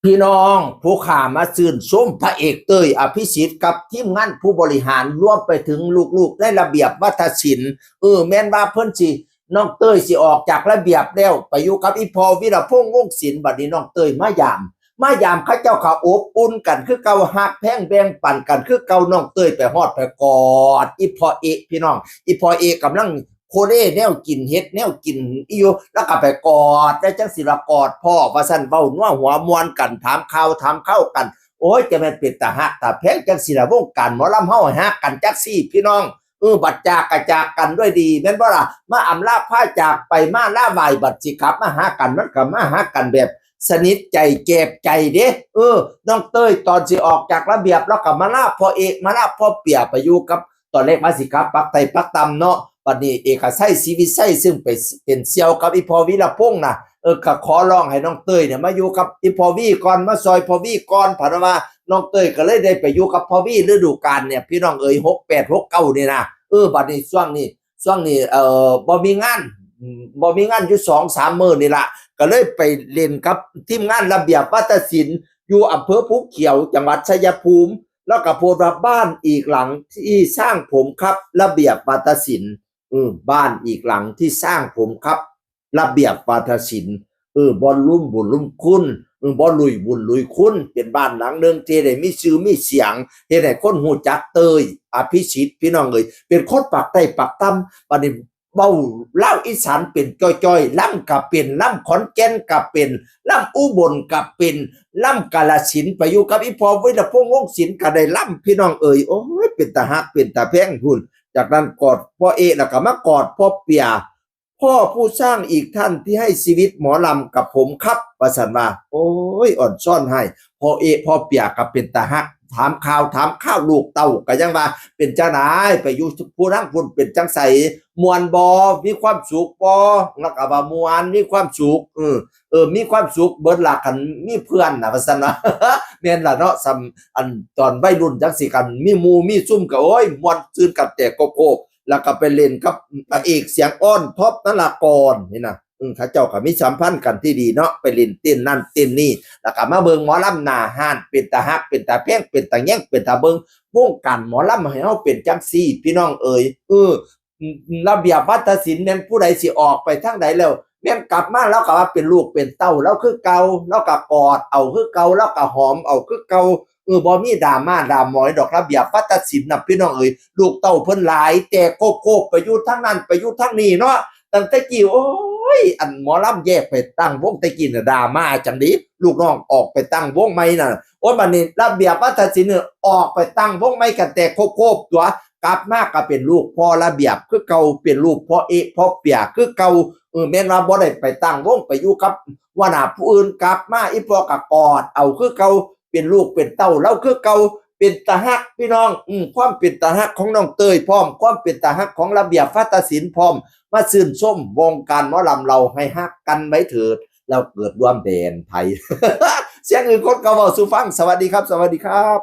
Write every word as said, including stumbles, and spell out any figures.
พี่น้องผู้ข้ามาชื่นชมพระเอกเต้ยอภิสิทธิ์กับทีมงานผู้บริหาร รวมไปถึงลูกๆในระเบียบวัฒนศิลป์ เออ แม่นว่าเพิ่นสิ น้องเต้ยสิออกจากระเบียบแล้ว ไปอยู่กับอีพ่อวีรพงษ์ วงศ์ศิลป์ บัดนี้น้องเต้ยมายาม มายาม เขาเจ้าก็อบอุ่นกันคือเก่า ฮักแพงแบ่งปันกันคือเก่า น้องเต้ยไปฮอดไปกอดอีพ่อเอก พี่น้อง อีพ่อเอกกำลังโคเล่แนวกิน เฮ็ดแนวกินอีอยู่ แล้วก็ไปกอด แล้วจังสิละกอดพ่อ ว่าซั่น เว้านัวหัวม่วนกัน ถามข่าวถามข่าวกัน โอ้ย จะแม่นเป็นตาฮักตาแพงจังสิละ วงการหมอลำเฮาฮักกันจักซี่ พี่น้อง เออ บัดจากก็จากกันด้วยดี แม่นบ่ล่ะ มาอำลาพาจากไป มาลาไหว้ บัดสิกลับมาหากัน มันก็มาหากันแบบสนิทใจแจบใจเด้ เออ น้องเต้ยตอนสิออกจากระเบียบ แล้วก็มาลาพ่อเอก มาลาพ่อเปียไปอยู่กับ ตอนแรกมาสิกลับปักใต้ปักต่ำเนาะ บัดนี้เอกชัย ศรีวิชัย ซึ่งไปเป็นเสี่ยวกับอีพ่อวีรพงษ์นะ เออ ก็ขอร้องให้น้องเต้ยเนี่ยมาอยู่กับอีพ่อวีก่อน มาซอยพ่อวีก่อน ผัดว่าน้องเต้ยก็เลยได้ไปอยู่กับพ่อวีฤดูกาลเนี่ย พี่น้องเอ๋ย หกแปด หกเก้า นี่นะ เออ บัดนี้ช่วงนี้ ช่วงนี้ เอ่อ บ่มีงาน อืม บ่มีงานอยู่สองสามมื้อนี่ละ ก็เลยไปเล่นกับทีมงานระเบียบวัฒนศิลป์ อยู่อำเภอภูเขียว จังหวัดชัยภูมิ แล้วก็โพสต์ว่าบ้านอีกหลังที่สร้างผมครับ ระเบียบวัฒนศิลป์ เออ บ้านอีกหลังที่สร้างผมครับ ระเบียบวัฒนศิลป์ เออ บ่ลุ่มบุญลุ่มคุณ เออ บ่ลุยบุญลุยคุณ เป็นบ้านหลังหนึ่งที่ได้มีชื่อมีเสียง เฮ็ดให้คนฮู้จักเต้ย อภิสิทธิ์ พี่น้องเอ๋ย เป็นคนปากใต้ปากต่ำ บัดนี้เว้าลาวอีสานเป็นจ้อยๆ ลำก็เป็น ลำขอนแก่นก็เป็น ลำอุบลก็เป็น ลำกาฬสินธุ์ ไปอยู่กับอีพ่อวีรพงษ์ วงศ์ศิลป์ ก็ได้ลำ พี่น้องเอ๋ย โอ้ย เป็นตาฮัก เป็นตาแพงพุ้น จากนั้นกอดพ่อเอก แล้วก็มากอดพ่อเปีย พ่อผู้สร้างอีกท่านที่ให้ชีวิตหมอลำกับผมครับ ว่าซั่นว่า โอ้ย อ่อนซ่อนให้ พ่อเอก พ่อเปียก็เป็นตาฮัก ถามข่าวถามข่าวลูกเต้าก็ยังว่า เป็นจังได๋ ไปอยู่ผู้ทางพุ้นเป็นจังไส ม่วนบ่ มีความสุขบ่ แล้วก็ว่าม่วน มีความสุข เออ เออ มีความสุขเบิดล่ะ คันมีเพื่อนน่ะ ว่าซั่นว่า แม่นล่ะเนาะ ส่ำ อันตอนวัยรุ่นจังซี่ คันมีหมู่มีซุ่มก็ โอ้ย ม่วนซื่นกันแตกโกกๆ แล้วก็ไปเล่นกับพระเอกเสียงอ่อน ท็อป นรากร นี่นะ อืม เขาเจ้าก็มีสัมพันธ์กันที่ดีเนาะ ไปเล่นเต้นนั่นเต้นนี่ แล้วก็มาเบิ่งหมอลำหน้าฮ้าน เป็นตาฮัก เป็นตาแพง เป็นตาแยง เป็นตาเบิ่ง วงการหมอลำให้เฮาเป็นจังซี่ พี่น้องเอ๋ย เออ ระเบียบวัฒนศิลป์แม่นผู้ใดสิออกไปทางใดแล้ว แม่นกลับมาลาวก็ว่าเป็นลูกเป็นเต้าลาวคือเก่า ลาวก็กอดเอาคือเก่า ลาวก็หอมเอาคือเก่า เออ บ่มีดราม่าดราหมอยดอก ระเบียบวัฒนศิลป์น่ะ พี่น้องเอ๋ย ลูกเต้าเพิ่นหลาย แตกโคบๆ ไปอยู่ทางนั้น ไปอยู่ทางนี้เนาะ ตั้งแต่กี้ โอ้ย อันหมอลำแยกไปตั้งวงแต่กี้น่ะ ดราม่าจังดี ลูกน้องออกไปตั้งวงใหม่น่ะ โอ้ย บัดนี้ระเบียบวัฒนศิลป์เนี่ยออกไปตั้งวงใหม่กันแตกโคบๆ ตัว กลับมาก็เป็นลูกพ่อระเบียบคือเก่า เป็นลูกพ่อเอก พ่อเปียคือเก่า เออ แม่นว่าบ่ได้ไปตั้งวง ไปอยู่กับหัวหน้าผู้อื่น กลับมาอีพ่อก็กอดเอาคือเก่า เป็นลูกเป็นเต้าลาวคือเก่า เป็นตาฮัก พี่น้อง อืม ความเป็นตาฮักของน้องเต้ยพร้อม ความเป็นตาฮักของระเบียบวัฒนศิลป์พร้อม มาชื่นชมวงการหมอลำ เราให้ฮักกันไว้เถิด เราเกิดร่วมแดนไทย เสียงอื่นคนก็เว้าสู่ฟัง สวัสดีครับ สวัสดีครับ